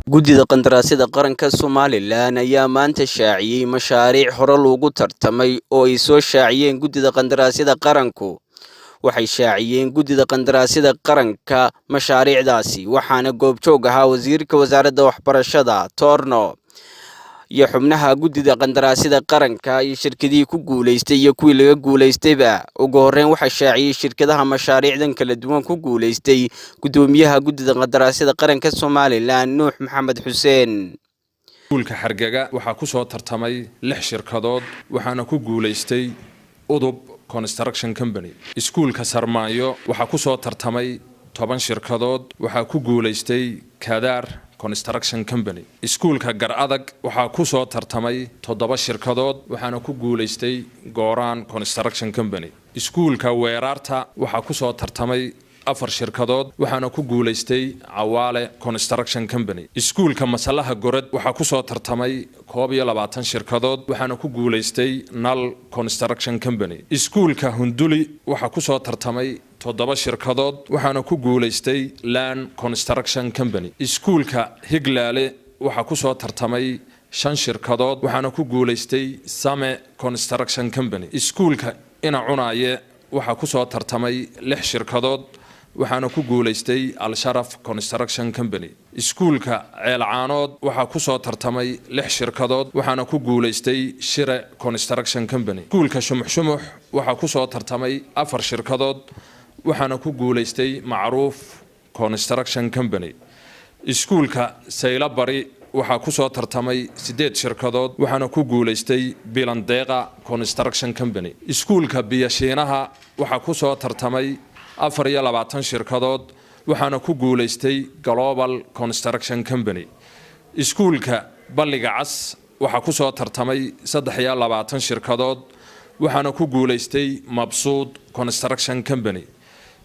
Guddida Qandaraasyada Qaranka Somalilan ayaa maanta shaaciyay mashaariic hore loogu tartamay oo ay soo shaaciyeen Guddida Qandaraasyada Qaranku. Waxay shaaciyeen Guddida Qandaraasyada Qaranka mashaariicdaasi, waxaana goobjoog ahaa Wasiirka Wasaaradda Waxbarashada Toorno iyo xubnaha Guddida Qandaraasyada Qaranka iyo shirkadihii ku guulaystay iyo kuwii laga guulaystayba. Ugu horreyn waxaa shaaciyey shirkadaha mashaariicdan kala duwan ku guulaystay Guddoomiyaha Guddida Qandaraasyada Qaranka Somalilan, Nuux Maxamed Xuseen. Iskuulka Xargega waxaa ku soo tartamay lix shirkadood, waxaana ku guulaystay Udub Construction Company. Iskuulka Sarmaayo waxaa ku soo tartamay 10 shirkadood, waxaa ku guulaystay Kadaar Construction Company. Iskuulka Gar Adag waxaa ku soo tartamay toddoba shirkadood, waxaana ku guulaystay Gooraan Construction Company. Iskuulka Weeraarta waxaa ku soo tartamay afar shirkadood, waxaana ku guulaystay Cawaale Construction Company. Iskuulka Masalaha Gorad waxaa ku soo tartamay 21 shirkadood, waxaana ku guulaystay Nal Construction Company. Iskuulka Hunduli waxaa ku soo tartamay toddoba shirkadood, waxaana ku guulaystay Land Construction Company. Iskuulka Higlaale waxaa ku soo tartamay shan shirkadood, waxaana ku guulaystay Same Construction Company. Iskuulka Ina Cunaaye waxaa ku soo tartamay lix shirkadood, waxaana ku guulaystay Al-Sharaf Construction Company. Iskuulka Ceelcaanood waxaa ku soo tartamay lix shirkadood, waxaana ku guulaystay Shire Construction Company. Iskuulka Shumuxshumux waxaa ku soo tartamay afar shirkadood, waxaana ku guulaystay Macruuf Construction Company. Iskuulka Saylabari waxaa ku soo tartamay siddeed shirkadood, waxaana ku guulaystay Bilandeeqa Construction Company. Iskuulka Biyashiinaha waxaa ku soo tartamay 24 shirkadood, waxaana ku guulaystay Global Construction Company. Iskuulka Balliga Cas waxaa ku soo tartamay 23 shirkadood, waxaana ku guulaystay Mabsuud Construction Company.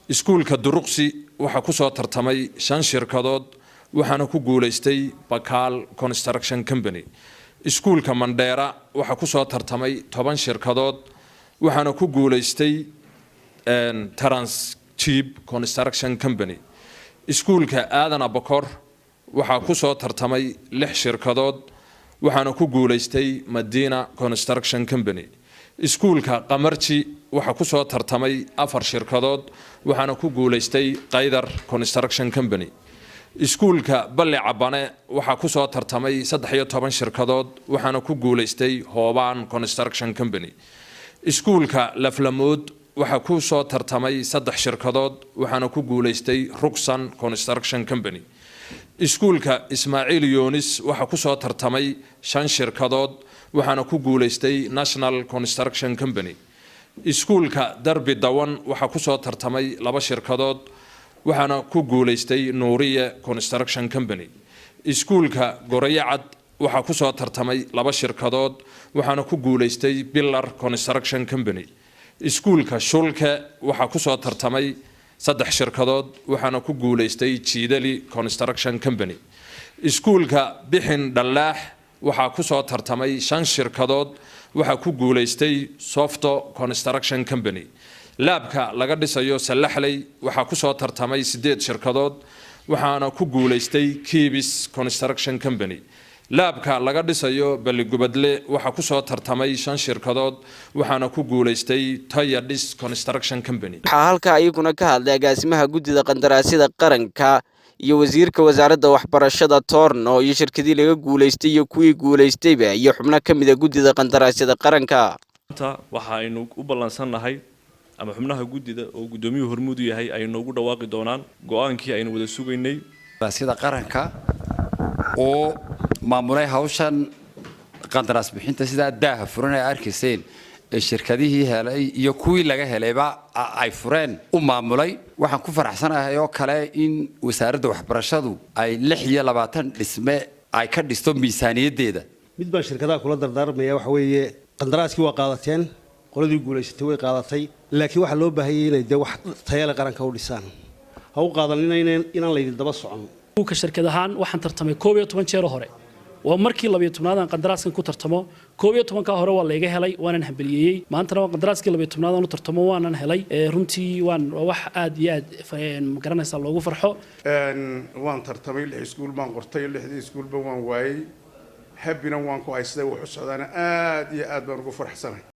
Iskuulka Duruqsi waxaa ku soo tartamay shan shirkadood, waxaana ku guulaystay Bakaal Construction Company. Iskuulka Mandheera waxaa ku soo tartamay 10 shirkadood, waxaana ku guulaystay Transjib Construction Company. Iskuulka Aadan Abakor waxaa ku soo tartamay lix shirkadood, waxaana ku guulaystay Madina Construction Company. Iskuulka Qamarji waxaa ku soo tartamay afar shirkadood, waxaana ku guulaystay Kaydar Construction Company. Iskuulka Balli Cabane waxaa ku soo tartamay 13 shirkadood, waxaana ku guulaystay Hoobaan Construction Company. Iskuulka Laflamood waxaa ku soo tartamay saddex shirkadood, waxaana ku guulaystay Rugsan Construction Company. Iskuulka Ismaaciil Yoonis waxaa ku soo tartamay shan shirkadood, waxaana ku guulaystay National Construction Company. Iskuulka Darbi Dawan waxaa ku soo tartamay laba shirkadood, waxaana ku guulaystay Nuuriye Construction Company. Iskuulka Gorayacad waxaa ku soo tartamay laba shirkadood, waxaana ku guulaystay Pillar Construction Company. Iskuulka Shulke waxaa ku soo tartamay saddex shirkadood, waxaana ku guulaystay Jiidali Construction Company. Iskuulka Bixin Dhallaax waxaa ku soo tartamay shan shirkadood, waxaa ku guulaystay Softo Construction Company. Laabka laga dhisayo Sallaxley waxaa ku soo tartamay siddeed shirkadood, waxaana ku guulaystay Kibis Construction Company. Laabka laga dhisayo Balligubadle waxaa ku soo tartamay shan shirkadood, waxaana ku guulaystay Tayadhis Construction Company. Waxaa halkaa iyaguna ka hadlay agaasimaha Guddida Qandaraasyada Qaranka iyo Wasiirka Wasaaradda Waxbarashada Toorno iyo shirkadii laga guulaystay iyo kuwii guulaystayba iyo xubno ka mida Guddida Qandaraasyada Qaranka. Waxa aynu u ballansannahay ama xubnaha guddida oo guddoomiyuhu hormuud u yahay ay noogu dhawaaqi doonaan go-aankii aynu wada sugaynay. Qandaraasyada Qaranka oo maamulay hawshan qandaraas bixinta, sidaa daaha furan ay arkayseen ee shirkadihii helay iyo kuwii laga helayba ay fureen u maamulay. Waxaan ku faraxsanahay oo kale in Wasaaradda Waxbarashadu ay 26 dhisme ay ka dhisto miisaaniyaddeeda. Mid baan shirkadaha kula dardaarmaya, waxa weeye qandaraaskii waa qaadateen, qoladii guulaysatay way qaadatay, laakiin waxaa loo baahanyay inay dee wax tayale qaranka u dhisaan. Ha u qaadanina inaan laydin daba socon. Ka shirkad ahaan waxaan tartamay 11 jeer hore. Waa markii 12aad aan qandaraaskan ku tartamo. 11-ka hore waa layga helay, waanan hambaliyeeyey. Maantana waa qandaraaskii 12aad aan u tartamo, waanan helay. Runtii waan waa wax aad iyo aad magaranaysaa loogu farxo. Waan tartamay, lix iskuul baan qortay, lixdii iskuulba waan waayey. Happy-na waan ku haysaday, wax u socdaana aad iyo aad baan ugu farxsanahay.